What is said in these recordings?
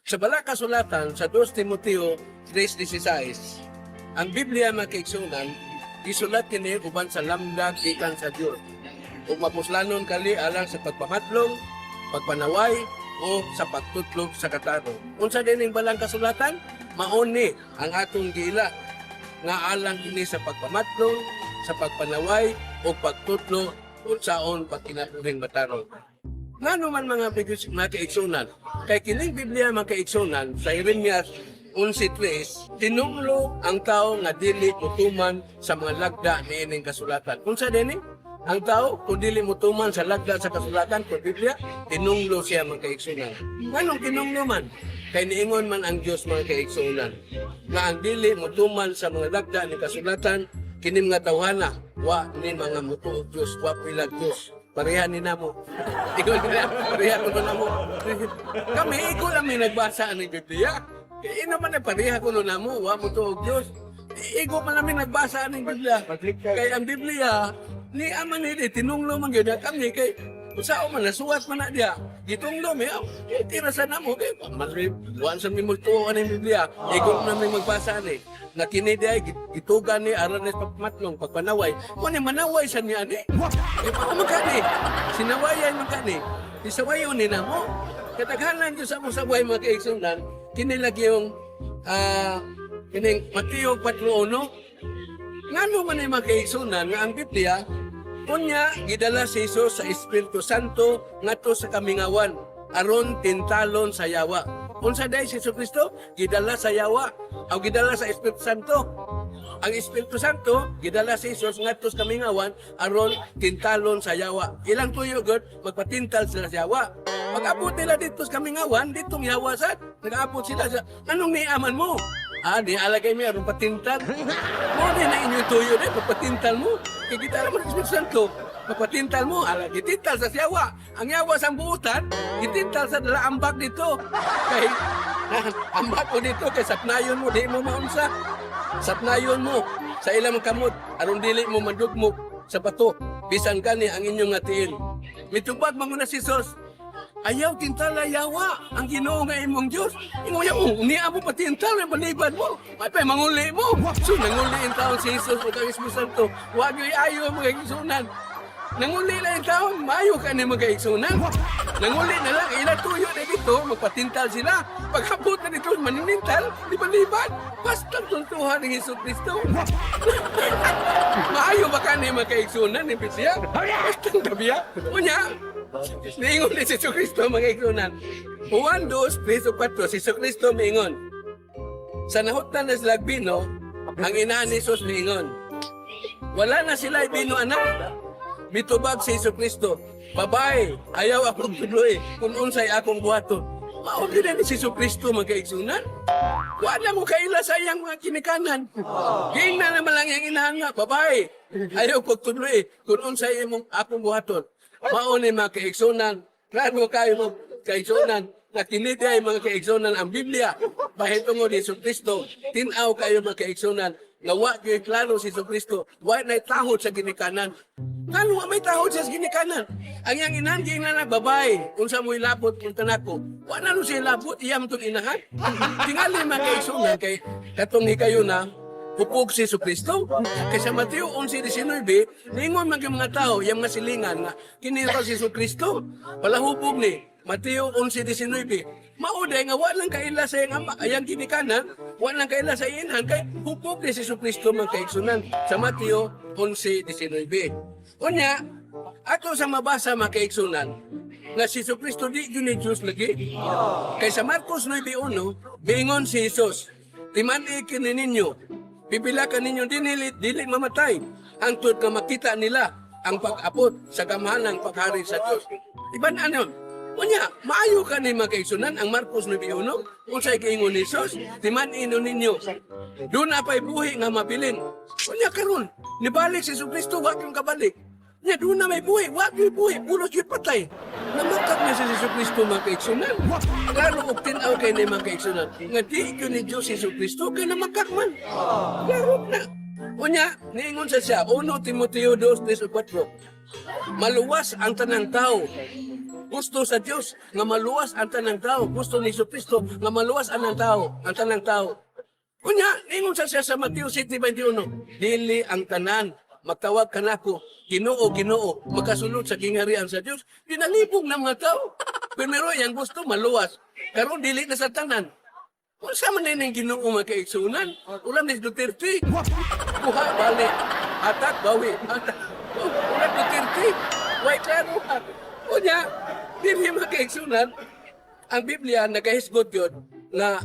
Sa balaang kasulatan sa 2 Timoteo 3:16, ang Biblia, mga kaigsunan, gisulat kini uban sa lamdag gikan sa Dios ug mapuslanon kali alang sa pagpamadlong, pagpanaway o sa pagtutlo sa katarong. Unsa dining balaang kasulatan? Mao ni ang atong giila nga alang kini sa pagpamadlong, sa pagpanaway o pagtutlo unsaon pagkinabuhing matarong. Ngano man, mga bigos, mga kaigsunan, kay kining Biblia, mga kaigsunan, sa Jeremias 11:3, tinunglo ang tao nga dili mutuman sa mga lagda niining kasulatan. Unsa dinhi? Ang tao, kung dili mutuman sa lagda sa kasulatan, kung Biblia, tinunglo siya, mga kaigsunan. Nganong tinunglo man? Kay niingon man ang Dios, mga kaigsunan, nga ang dili mutuman sa mga lagda ni kasulatan, kini mga tawhana, wa ni mga mutuo Dios, wa pilag Dios. Pareha ni namo. Ikaw nila, pareha ko namo. Kami, ikaw lang may nagbasa ng Biblia. Kaya naman ay pareha ko namo, wa motuo og Dios. Igo man namin nagbasa ng Biblia. Kay ang Biblia, ni ama ni tinunglo man gyud kami kay usa man nasuwat man na diya. Gitunglo mi, eh, tira sa namo kay man sa mi mutuo ani Biblia. Igo na mi magbasa ani. Na kini diay gitugan ni aron ni pagmatlong pagpanaway. Mo ni manaway sa niya ani. Eh, paano man kani? Sinawayan man kani. Isawayon ni namo. Kataghanan gyud sa among sabay, mga kaigsunan, kini lagi yung kining Mateo 4:1. Ngano man ay mga kaigsunan nga ang Biblia, unya gidala si Jesus sa Espiritu Santo ngadto sa kamingawan aron tintalon sa yawa. Unsa day si Jesus Kristo? Gidala sa yawa o gidala sa Espiritu Santo. Ang Espiritu Santo gidala si Jesus ngadto sa kamingawan aron tintalon sa yawa. Ilang tuyo gud magpatintal sila sa yawa. Pag-abot nila dito sa kamingawan, ditong yawa sad. Nag-abot sila sa, "Anong niaman mo?" "Ah, di alagay mi aron patintal." Mo din na inyong tuyo din, pagpatintal mo. Kay kita naman sa Espiritu Santo. Pagpatintal mo, ala, gitintal sa yawa. Ang yawa sa buutan, gitintal sa dala ambak dito. Kay, ambak mo dito, kay sapnayon mo, di mo maunsa. Sapnayon mo sa ilang kamot, aron dili mo mandugmok sa bato. Bisan kani ang inyong nga tiil. Mitubag man na si Jesus. "Ayaw tintala yawa ang Ginoo nga imong Dios." Ingon niya, "Oh, niya mo patintal ang balibad mo. May pa manguli mo." So nanguli in taon si Jesus ug ang Espiritu Santo. Wa gyud ayo, mga igsunan. Nanguli lang yung taon, maayo ka ni mga igsunan. Nanguli na lang, ila tuyo na dito, magpatintal sila. Pagkabot na dito, maninintal, di balibad. Basta tuntuhan ng Hesus Kristo. Maayo ba ka ni mga kaigsunan ni Biblia? Basta gabiya. Unya, niingon ni si Kristo, mga igsunan. Juan 2, 3 o 4, si Kristo miingon. Sa nahutdan na sila bino, ang inahan ni Jesus miingon, "Wala na sila bino, anak." Mitubag si Hesus Kristo, "Babae, ayaw akong tudloy kung unsay akong buhaton." Mao gyud ni si Hesus Kristo, mga kaigsunan. Wala mo kaila sa iyang mga kinikanan. Giingnan naman lang iyang inahan nga, "Babae, ayaw pagtudloy kung unsay imong akong buhaton." Mao ni, mga kaigsunan, klaro kayo, mga kaigsunan, na kini ay, mga kaigsunan, ang Biblia bahitungod ni Hesus Kristo, tin-aw kayo, mga kaigsunan, nga wa gyud klaro si Hesus Kristo, wa nay tahod sa ginikanan. Ngano wa may tahod sa ginikanan? Ang iyang inahan giingnan na, "Babae, unsa mo ilabot kung nako?" Wa na no siya ilabot, iya man tong inahan. Tingali, mga kaigsunan, kay katong hikayo na hupog si Hesus Kristo. Kay sa Mateo 11:19, ningon man yung mga tao, yung mga silingan nga, kini raw si Hesus Kristo. Palahubog ni Mateo 11:19. Mao day nga wa lang kaila sa iyang ama, ayang ginikanan, wa lang kaila sa inahan kay hupog ni si Hesus Kristo, mga kaigsunan, sa Mateo 11:19. Unya, ato sa mabasa, mga kaigsunan, nga si Hesus Kristo di gyud ni Diyos lagi. Kay sa Marcos 9:1, biingon si Jesus, "Timan-i kini ninyo, pipila ka ninyo dinili, dili mamatay, hangtod ka makita nila ang pag-abot sa gamhanang paghari sa Diyos." Iban ano, unya, maayo ka ni mga kaigsunan ang Marcos 9:1, unsay giingon ni Jesus, "Timan-i ninyo, doon na pa'y buhi nga mabilin." Unya karon, nibalik si Hesus Kristo, wa yung kabalik. Nya doon na may buhi, wa yung buhi, pulos yung patay. Namakak na si Hesus Kristo, mga kaigsunan. Klaro og tin-aw kay ni, mga kaigsunan, nga di gyud ni Diyos si Hesus Kristo kay namakak man. Klaro na. Unya, niingon sa siya, 1 Timoteo 2, 3 4. Maluwas ang tanang tao. Gusto sa Dios nga maluwas ang tanang tao. Gusto ni Kristo nga maluwas ang tao, ang tanang tao. Unya, ingon sa siya sa Mateo 7:21, dili ang tanan magtawag kanako, "Ginoo, Ginoo," makasulod sa gingharian sa Dios. Dinalibog ng mga tao. Primero, yang gusto maluwas. Karon dili na sa tanan. Unsa man ning Ginoo, mga kaigsunan? Ulam ni Duterte. Kuha bali. Atak bawi. Atak. Oh, ulam Duterte. Way klaro ha. Unya, dili, mga kaigsunan, ang Biblia nagahisgot yun na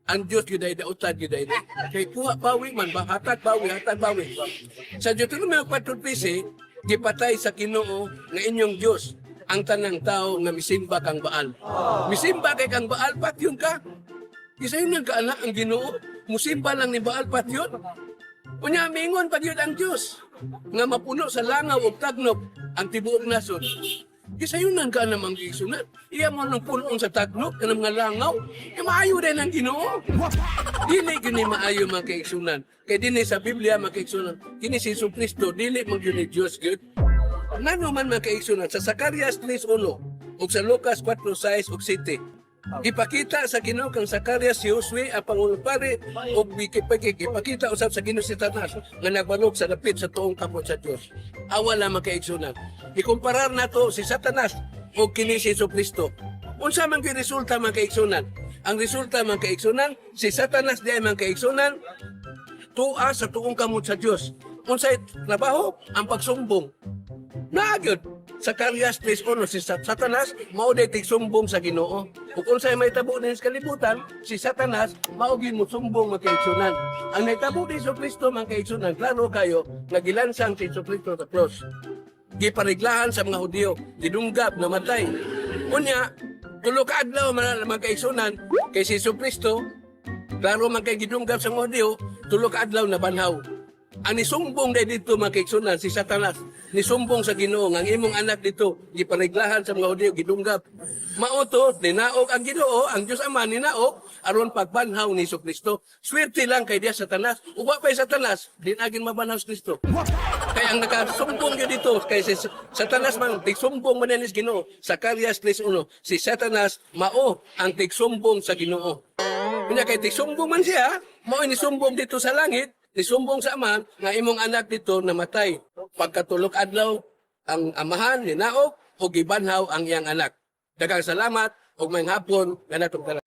ang Diyos yun ay dautan yun ay. Kay kuha bawi man ba, hatag bawi, hatag bawi. Sa Deuteronomio 4:13, gipatay sa Ginoo nga inyong Diyos ang tanang tao nga misimba kang Baal. Misimba kay kang Baal, patyon ka. Isa yun ang kaanak ang Ginoo. Musimba lang ni Baal, patyon. Unya, mingon pa yun ang Diyos nga mapuno sa langaw ug tagnop ang tibuok nasod. Gisayunan ka namang gisunat. Iya mo nang punoon sa tagnop kanang mga langaw. E maayo din ang Ginoo. Dili gyud ni maayo, mga kaigsunan. Kay dinhi sa Biblia, mga kaigsunan, kini si Hesus Kristo dili man gyud ni Dios gyud. Ngano man, mga kaigsunan, sa Zacarias 3:1 ug sa Lucas 4:6 ug 7, gipakita sa Ginoo kang Zacarias si Josue ang pangulong pari ug gipakita usab sa Ginoo si Satanas nga nagbarog sa dapit sa tuong kamot sa Dios. Awa lang, mga kaigsunan. Ikumparar nato si Satanas ug kini si Hesus Kristo. Unsa man gyud resulta, mga kaigsunan? Ang resulta, mga kaigsunan, si Satanas di ay, mga kaigsunan, tua sa tuong kamot sa Dios. Unsay trabaho? Ang pagsumbong. Naa gyud. Zacarias 3:1, si Satanas mao day tigsumbong sa Ginoo. Ug unsay mahitabo din sa kalibutan, si Satanas mao gyud mosumbong, mga kaigsunan. Ang nahitabo ni Kristo, mga kaigsunan, klaro kayo nga gilansang si Kristo sa cross. Gipariglahan sa mga Hudiyo, gidunggab, namatay. Unya, 3 ka adlaw man, mga kaigsunan, kay si Kristo, klaro man kay gidunggab sa mga Hudiyo, 3 ka adlaw nabanhaw. Ang nisumbong day dito, mga kaigsunan, si Satanas, nisumbong sa Ginoo nga ang imong anak dito gipariglahan sa mga Hudiyo, gidunggab. Mao to, ninaog ang Ginoo, ang Dios Ama ninaog aron pagbanhaw ni Kristo. Swerte lang kay diya Satanas. Ug wa pa'y Satanas, di na gyud mabanhaw si Kristo. Kaya ang nakasumbong yun dito, kay si Satanas man, tigsumbong man yan is Ginoo. Zacarias 3:1, si Satanas mao ang tigsumbong sa Ginoo. Kunya kay tigsumbong man siya, mao ni sumbong dito sa langit, nisumbong sa Amahan nga imong anak dito namatay. Pagkatulog adlaw, ang Amahan ninaog o gibanhaw ang iyang anak. Daghang salamat ug maayong hapon kanatong tanan.